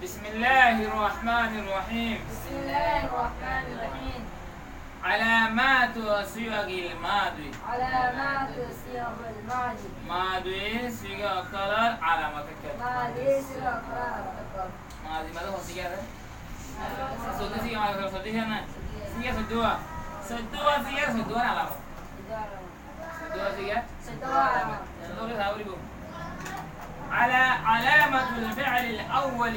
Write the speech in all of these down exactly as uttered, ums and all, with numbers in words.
بسم الله الرحمن الرحيم. بسم الله الرحمن الرحيم. علامات صيغ الماضي. علامات صيغ الماضي. Mazi siga ókkolor alamat ókkol. Mazi siga ókkolor alamat ókkol. Mazi maze hon siga asé? Soddo siga, mazi soddo siga na? Siga soddo wa. Soddo wa siga, soddo wa alamat. Soddo wa siga? Soddo wa alamat. Soddo wa alamat. على، علامة الفعل الأول.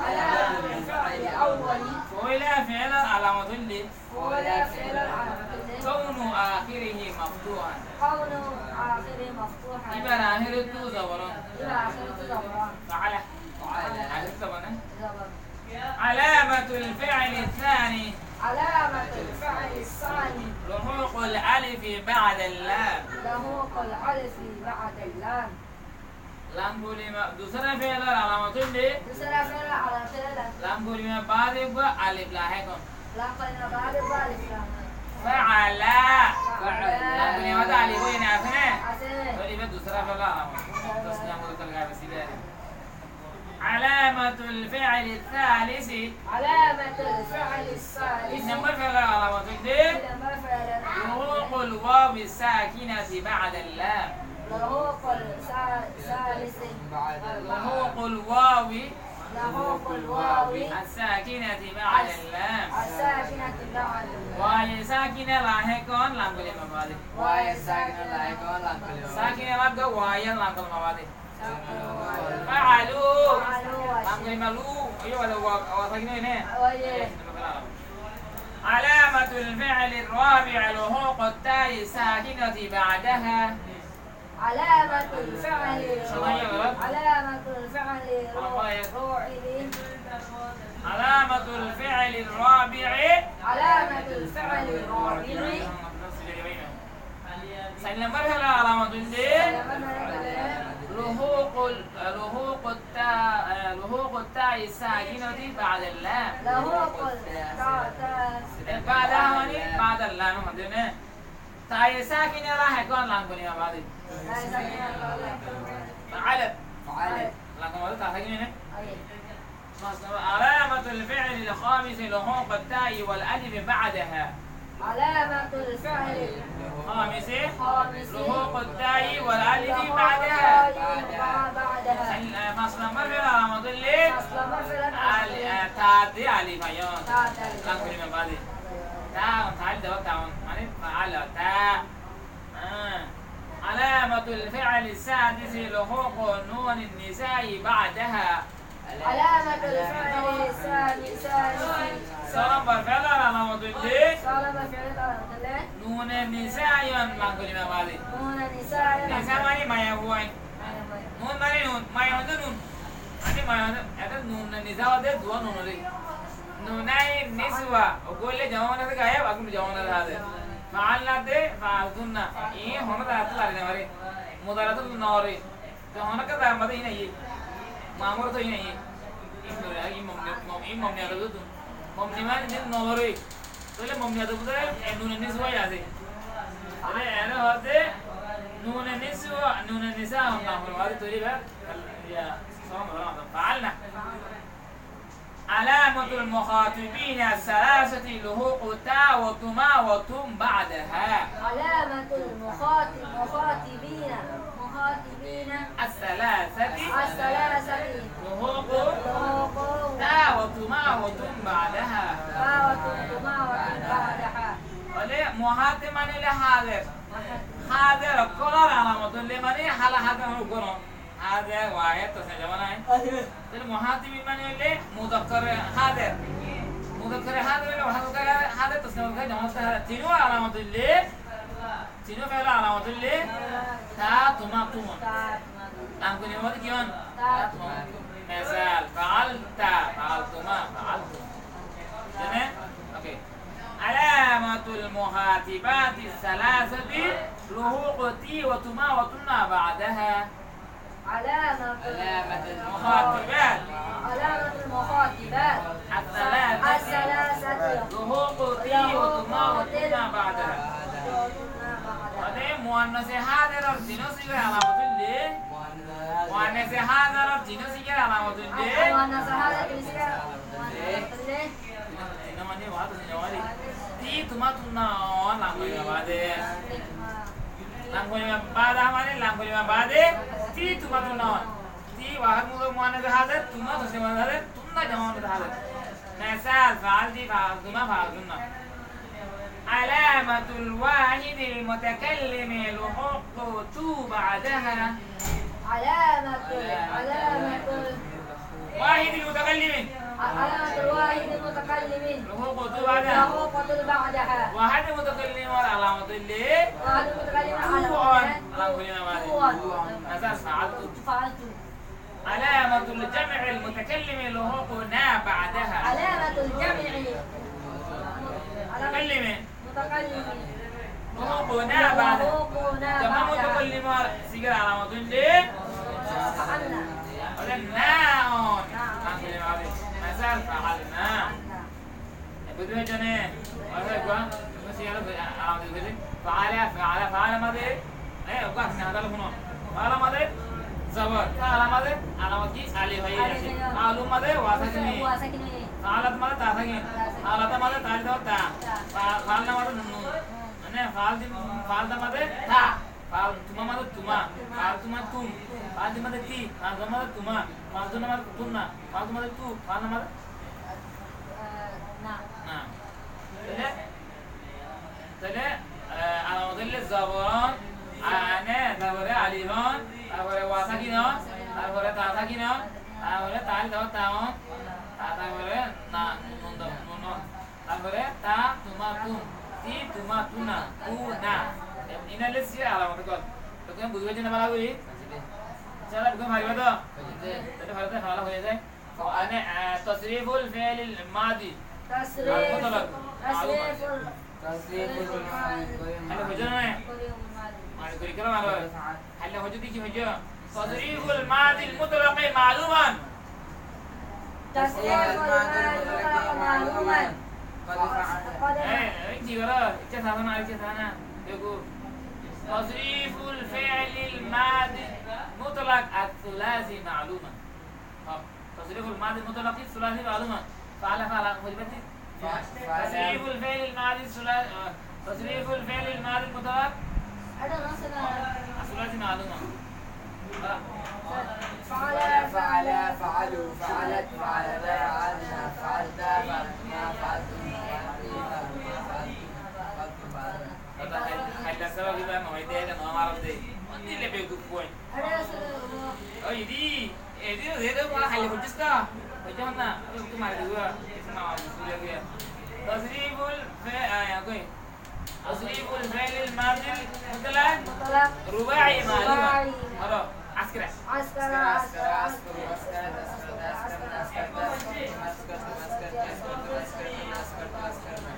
علامة الفعل الأول. Foila feélor alamat óilde. Foila feélor alamat óilde. كون آخره مفتوحا. كون آخره مفتوحا. Ibar ahérottú zobor on. Ibar ahérottú zobor on. فعل. فعل. Ahérottú zobor na? Zobor. علامة الفعل الثاني. علامة الفعل الثاني. لحوق الألف بعد اللام. لحوق الألف بعد اللام. Lam kolima, dusra feélor alamat óilde. Dusra feélor alamat óilde. Lam kolima baade uggwá alif lahek on. Lam kolima baade uggwá alif lahek on. فعل. فعل. Lam kolima baade alif ói ene asé né? Asé. Tóile iba dusra feélor alamat. Dusra feélor. Dusra feélor. علامة الفعل الثالث. علامة الفعل الثالث. Tin nombor feélor alamat óilde. Tin nombor feélor alamat. لحوق الواو الساكنة بعد اللام. لحوق الثا-، الثالث. لحوق الواو. لحوق الواو. الساكنة بعد اللام. الساكنة بعد اللام. Waw sakina lahek on lam kolima baade. Waw sakina lahek on lam kolima baade. Sakina lahek on waw lam kolima baade. فعلوا. Lam kolima lu. Oye, wala wa, wa sakin ne? Oye. علامة الفعل الرابع لحوق التاء الساكنة بعدها. علامة الفعل. Shomai hoi gelo. علامة الفعل الرابع. علامة الفعل الرابع. علامة الفعل الرابع. Sair nombor feélor alamat óilde. Sair nombor feélor alamat óilde. لحوق ال-، لحوق التاء، لحوق التاء الساكنة بعد اللام. لحوق التاء، تاء. E, بعدها mani بعد اللام, mane? Taye sakina lahek on lam kolima baade. Taye sakina lahek on. فعلت. فعلت. Lam kolima baade ta sakina ne? Aye. علامة الفعل الخامس لحوق التاء والألف بعدها. علامة الفعل الخامس. الخامس. لحوق التاء والألف بعدها. التاء بعدها. Al-, ah, fañs nombor feélor alamat óilde. Fañs nombor feélor alamat óilde. Al-, ah, ta de alif ayon. Ta de alif. Lam kolima baade. Ta, ta alif de ta, mane فعلت. Ah. علامة الفعل السادس لحوق نون النساء بعدها. علامة الفعل السادس. Só nombor feélor alamat óilde. Só nombor feélor alamat óilde. Nune nisa ayon lam kolima baade. Nune nisa ayon. Nisa mane maiyafuwa. Maiyafuwa. Nun mane nun, maiyafuwa nun. Mane maiyafuwa, ede nune nisa ode duwa nun ore. Nunai niswa, o golle jama mane ase gayab, agun jama mane ase. فعلن de, فعلتن. I hono zagat lari no fare. Mudarat no fore. Te hono ekkan zagar maze in aiye. Mamur to in aiye. In dore, in mobni, mob-, in mobniyat to. Mobni mane din no lore. Tóile mobniyat to bútore, e, nune niswa asé. Tóile ere hoó de nune niswa, nune nisa hon na hon hoó de tóile ba, ya, só hon na. فعلن. علامة المخاطبين الثلاثة لحوق تاء وتما وتم بعدها. علامة المخاطب، مخاطبين، مخاطبين الثلاثة. الثلاثة. لحوق. لحوق. تاء وتما وتم بعدها. تاء وتما وتم بعدها. Tóile muhátib mane óile házer. Muhátib. Házer ókkolor alamat óile mane hála házer ókkol. Házer, wáhid, tasniya jama nai. Tóile muhátibin mane óile muzakkare házer. Muzakkare házer óile muzakkare házer, tasniya muzakkare jama nai. Tinor alamat óile, tinor feilor alamat óile ta, tuma, tumun. Lam kuni mane ki hon? Ta, tuma. Mesal, faalta, faaltuma, faaltum. Jane? Oke. علامة المخاطبات الثلاثة لحوق تي وتما وتما بعدها. علامة. علامة المخاطبات. علامة المخاطبات. الثلاثة. الثلاثة. لحوق تي وتما وتما بعدها. Mane muannase házer ar tinor sigar alamat óile. Muannese házir or tin no sigar alamot óilde. Muannese házir tin no sigar alamot óilde. Tin no mane wahid, tin no mane. Tui, tuma, tunna, on, lam kalima baade. Lam kalima baade mane lam kalima baade. Tui, tuma, tunna, on. Tui wahid muzakar muannese házir, tuma tasniya muannese házir, tunna jamak muannese házir. Misal, faal tui, faal tuma, faal tunna. علامة الواحد المتكلم لحوق تو بعدها. علامة، علامة. واحد المتكلم. علامة الواحد المتكلم. لحوق تو بعدها. لحوق تو بعدها. Wahid mutakallim or alamot óilde. Wahid mutakallim or alamot óilde. Alamot óilde. Tu on. Misal, faal tu. Faal tu. علامة الجمع المتكلم لحوق نا بعدها. علامة الجمع. متكلم. متكلم. لحوق نا بعدها. لحوق نا بعدها. Jamak mutakallim or sigar alamot óilde. فعلنا. Óilde na on. Na. Misal, فعلنا. Buzí faijjó né? Ói, ói, gua. Tuñí siyar, a, a, faala, faala, faala maze, e, gua, asé na, taóile fúno. Faala maze zobor, faala maze alamot ki? Alif aiyé. Alif aiyé. Faala maze wa sakin. Wa sakin. Faalat maze ta sakin. Ta sakin. Faalata maze ta, ta. Ta. Fa-, faalna maze nun. Nun. Mane faal di, faalta maze ta. Faal tuma maze tuma. Faal tuma tum. Faal di maze ti. Faal tuma maze tuma. Faal tuma maze tunna. Faal tuma maze tu. Faalna maze? E, na. Na. Tóile, tóile, e, alamot óilde zobor on, a, ne, tarfore alif on, tarfore wa sakin on, tarfore ta sakin on, tarfore ta alif, tarfore ta on, ta, tarfore na, nun, nun, nun on. Tarfore ta, tuma, tum, ti, tuma, tuna, tu, na. Iín óilde alamot ókkol. Tóile tuñí buzí faijjó né bála gorí? Inshallah, tuñí faribá to? Tóile faribá to, bála ói zai. Mane, e, تصريف الفعل الماضي. تصريف. المطلق. تصريف. تصريف الماضي. Háile hoijjó né? Mane, gorí kiyólla maro? Háile hoijjó de ki hoijjó? تصريف الماضي المطلق معلوما. تصريف الماضي المطلق معلوما. E, e, ki goró? Icca sá na, icca sá na. Dekó. تصريف الفعل الماضي المطلق الثلاثي معلوما. Hó. تصريف الماضي المطلق الثلاثي معلوما. فعل، فعل، فعل. تصريف الفعل الماضي الثلا-، آه، تصريف الفعل الماضي المطلق الثلاثي معلوما. فعل، فعل، فعلوا، فعلت، فعلتا، فعلنا، فعلت، فعلتما، فعلتم، فعلتما، فعلتما، فعلتم، فعلنا. Halla saba kiba no hoite, no maron de. Onni le beguf koi. Oi, di. Edi, edi, edi, ma, halla hoitis to. Hoitis na. Abe, tu mari dibo. Esi ma, ma, buzule gaya. تصريف الف-، ah, ya, koi. تصريف الفعل الماضي المطلق. مطلق. رباعي معلوم. رباعي. Aro, askara. Askara, askara, askara, askara, askara, askara, askara, askara, askara.